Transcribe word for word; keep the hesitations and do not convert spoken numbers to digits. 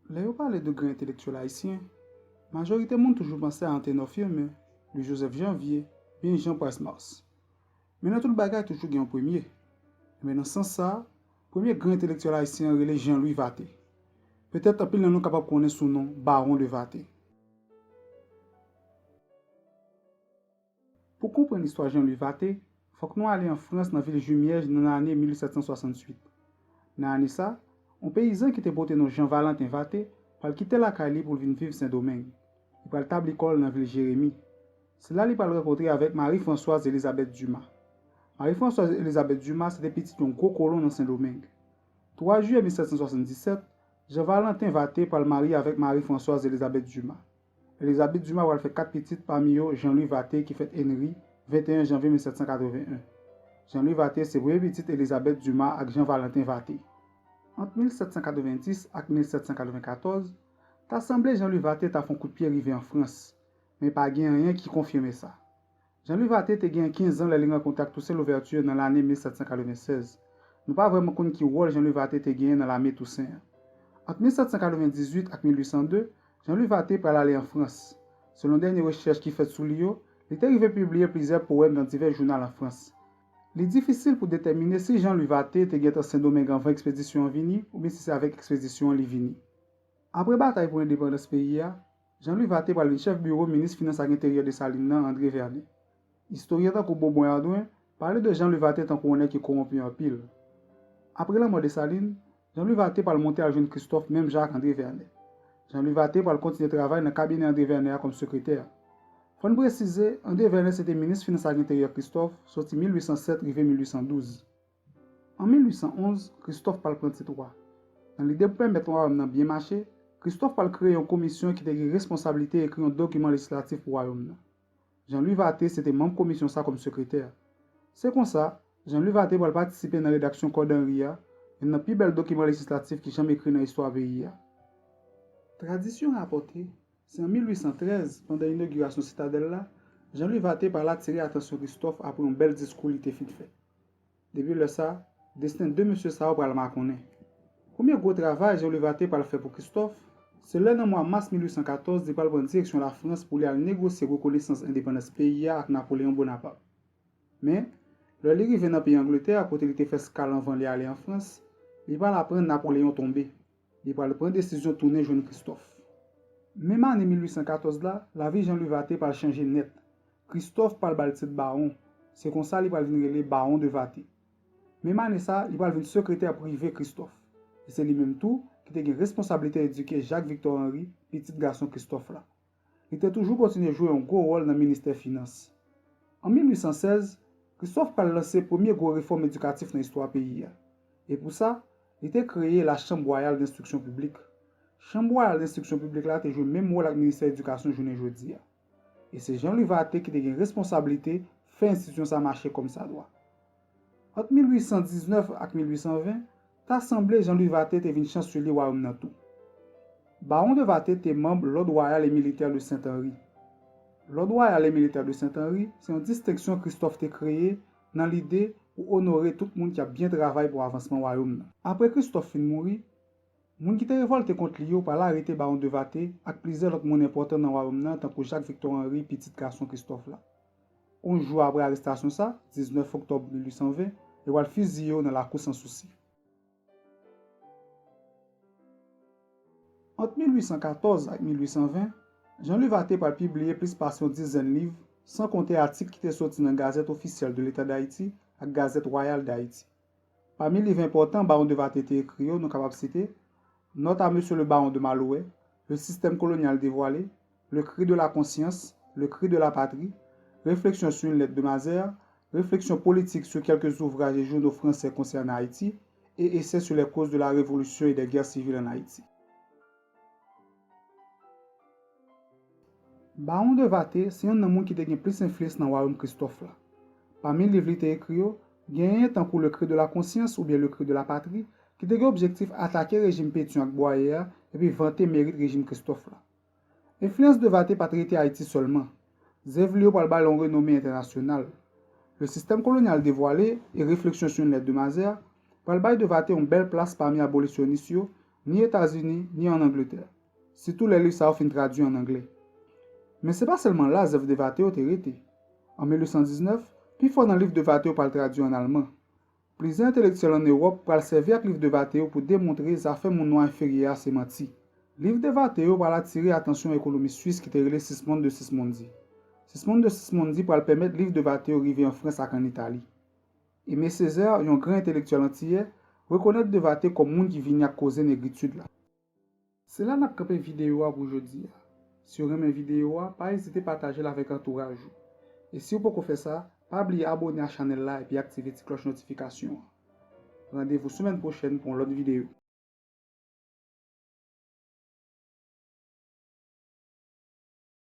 Lè yo pale de gran entelektyèl ayisyen, majorite moun toujou panse a Antenor Firmin, Louis Joseph Janvier, byen Jean Price Mars. Men nan tout bagay toujou gen yon premye. Men nan sans sa, premye gran entelektyèl ayisyen an rele Jean Louis Vathé. Petèt anpil nan nou kapab konnen sou non Baron de Vathé. Pou konprann istwa Jean Louis Vathé, fòk nou ale an Frans nan vil Jumièges nan ane mil uit san swasantuit. Nan ane sa, yon peyizan ki te pote non Jean Valentin Vathé pral kite lakay li pou l vin viv Sendomeng. Li pral tabli kò l nan vil Jeremi. Se la li pral rankontre avèk Marie Françoise Elisabeth Dumas. Marie Françoise Elisabeth Dumas se te pitit yon gwo kolon nan Sendomeng. Twa jiyè mil sèt san swasanndisèt, Jean Valentin Vathé pral marye avèk Marie Françoise Elisabeth Dumas. Elisabeth Dumas pral fè kat pitit, pami yo Jean Louis Vathé ki fèt Henry, venteyen janvye mil sèt san katreven en. Jean Louis Vathé se premye pitit Elisabeth Dumas ak Jean Valentin Vathé. Ant mil sèt san katreven dis ak mil sèt san katreven katòz, ta sanble Jean Louis Vathé ta fè yon kout pye rive an Frans, men pa gen anyen ki konfime sa. Jean Louis Vathé te gen kenz an lè li rankontre ak Toussaint Louverture nan lane mil sèt san katreven sèz. Nou pa vrèman konn ki wòl Jean Louis Vathé te genyen nan lame Toussaint an. Ant mil sèt san katreven dizuit ak mil uit san de, Jean Louis Vathé pral ale an Frans. Selon dènye rechèch ki fèt sou li yo, li te rive pibliye plizyè powèm nan divès jounal an Frans. Li difisil pou detèmine si Jean Louis Vathé te gentan Sendomeng anvan ekspedisyon an vini oubyen si se avèk ekspedisyon an li vini. Apre batay pou endepandans peyi a, Jean Louis Vathé pral vin chèf biwo minis finans ak enteryè Desalin nan, André Vernet. Istoryen tankou Bobon Erdouin pale de Jean Louis Vathé tankou yon nèg ki kowonpi anpil. Apre lanmò Desalin, Jean Louis Vathé pral monte al jwenn Christophe menm jan ak André Vernet. Jean Louis Vathé pral kontinye travay nan kabinè André Vernet a kòm sekretè. Fò n presize, André Vernet se te minis finans ak enteryè Christophe soti mil uit san sèt rive mil uit san douz. An mil uit san onz, Christophe pral pran tit wa. Nan lide pou pèmèt wayòm nan byen mache, Christophe pral kreye yon komisyon ki te gen responsablite ekri yon dokiman lejislatif pou wayòm nan. Jean Louis Vathé se te manm komisyon sa kòm sekretè. Se konsa, Jean Louis Vathé pral patisipe nan redaksyon Kòd Anri a, youn nan pi bèl dokiman lejislatif ki janm ekri nan istwa peyi a. Tradisyon rapòte, se an mil uit san trèz, pandan inogirasyon Sitadèl la, Jean Louis Vathé pral atire atansyon Christophe apre yon bèl diskou li te fin fè. Depi lè sa, desten de mesye sa yo pral makonnen. Premye gwo travay Jean Louis Vathé pral fè pou Christophe, se lè nan mwa mas mil uit san katòz li pral pran direksyon Lafrans pou li al negosye rekonesans endepandans peyi a ak Napoleyon Bonaparte. Men, lè li rive nan peyi Angletè, kote li te fè eskal anvan li ale an Frans, li pral aprann Napoleyon tonbe. Li pral pran desizyon tounen jwenn Christophe. Menm ane mil uit san katòz la, lavi Jean Louis Vathé pral chanje nèt. Christophe pral ba l tit bawon. Se konsa li pral vin rele Baron de Vathé. Menm ane sa, li pral vin sekretè prive Christophe. E se li menm tou ki te gen responsablite edike Jacques Victor Henry, pitit gason Christophe la. Li te toujou kontinye jwe yon gwo wòl nan ministè finans. An mil uit san sèz, Christophe pral lanse premye gwo refòm edikatif nan istwa peyi a. E pou sa, li te kreye la Chambre Royale d'Instruction Publique. Chanm Wayal d'Enstriksyon Piblik la te jwe menm wòl ak Ministè Edikasyon jounen jodi a. E se Jean Louis Vathé ki te gen responsablite fè enstitisyon sa mache kòmsadwa. Ant mil uit san diznèf ak mil uit san ven, ta sanble Jean Louis Vathé te vin chanseli wayòm nan tou. Baron de Vathé te manm Lòd Wayal e Militè de Sent Anri. Lòd Wayal e Militè de Sent Anri se yon distenksyon Christophe te kreye nan lide pou onore tout moun k ap byen travay pou avansman wayòm nan. Apre Christophe fin mouri, moun ki te revòlte kont li yo pral arete Baron de Vathé ak plizyè lòt moun enpòtan nan wayòm nan, tankou Jacques Victor Henry, pitit gason Christophe la. Onz jou apre arestasyon sa, diznèf oktòb mil uit san ven, yo pral fiziye yo nan lakou Sansousi. Ant mil uit san katòz ak mil uit san ven, Jean Louis Vathé pral pibliye plis pase yon dizèn liv, san konte atik ki te soti nan Gazette Officielle de l'État d'Haïti ak Gazette Royale d'Haïti. Pami liv enpòtan Baron de Vathé te ekri yo, nou kapab site Note à Monsieur le Baron de Malouet, Le système colonial dévoilé, Le cri de la conscience, Le cri de la patrie, Réflexion sur une lettre de Mazère, Réflexion politique sur quelques ouvrages et journaux français concernant Haïti, et Essai sur les causes de la révolution et des guerres civiles en Haïti. Baron de Vathé se yonn nan moun ki te gen plis enfliyans nan wayòm Christophe la. Pami liv li te ekri yo, genyen tankou Le cri de la conscience oubyen Le cri de la patrie, ki te gen objektif atake rejim Pétion ak Boyer a epi vante merit rejim Christophe la. Enfliyans de Vathé pa t rete Ayiti sèlman. Zèv li yo pral ba l yon renome entènasyonal. Le système colonial dévoilé et Réflexion sur une lettre de Mazère pral bay de Vathé yon bèl plas pami abolisyonis yo, ni Etazini, ni ann Angletè, sitou lè liv sa yo fin tradui ann anglè. Men se pa sèlman la zèv de Watteau te rete. An mil uit san diznèf, pifò nan liv de Watteau pral tradui ann alman. Plizyè entelektyèl ann Ewòp pral sèvi ak liv de Watteau pou demontre zafè moun nwa enferyè a se manti. Liv de Watteau pral atire atansyon ekonomis swis ki te rele Sismond de Sismondi. Sismond de Sismondi pral pèmèt liv de Watteau rive an Frans ak ann Itali. Aimé Césaire, yon gran entelektyèl antiyè, rekonèt de Watteau kòm moun ki vini ak koze negritid la. Se la n ap kanpe videyo a pou jodi a. Si w renmen videyo a, pa ezite pataje l avèk antouraj ou. E si w poko fè sa, pa bliye abòne a chanèl la epi aktive ti klòch notifikasyon an. Randevou semèn pwochèn pou yon lòt videyo.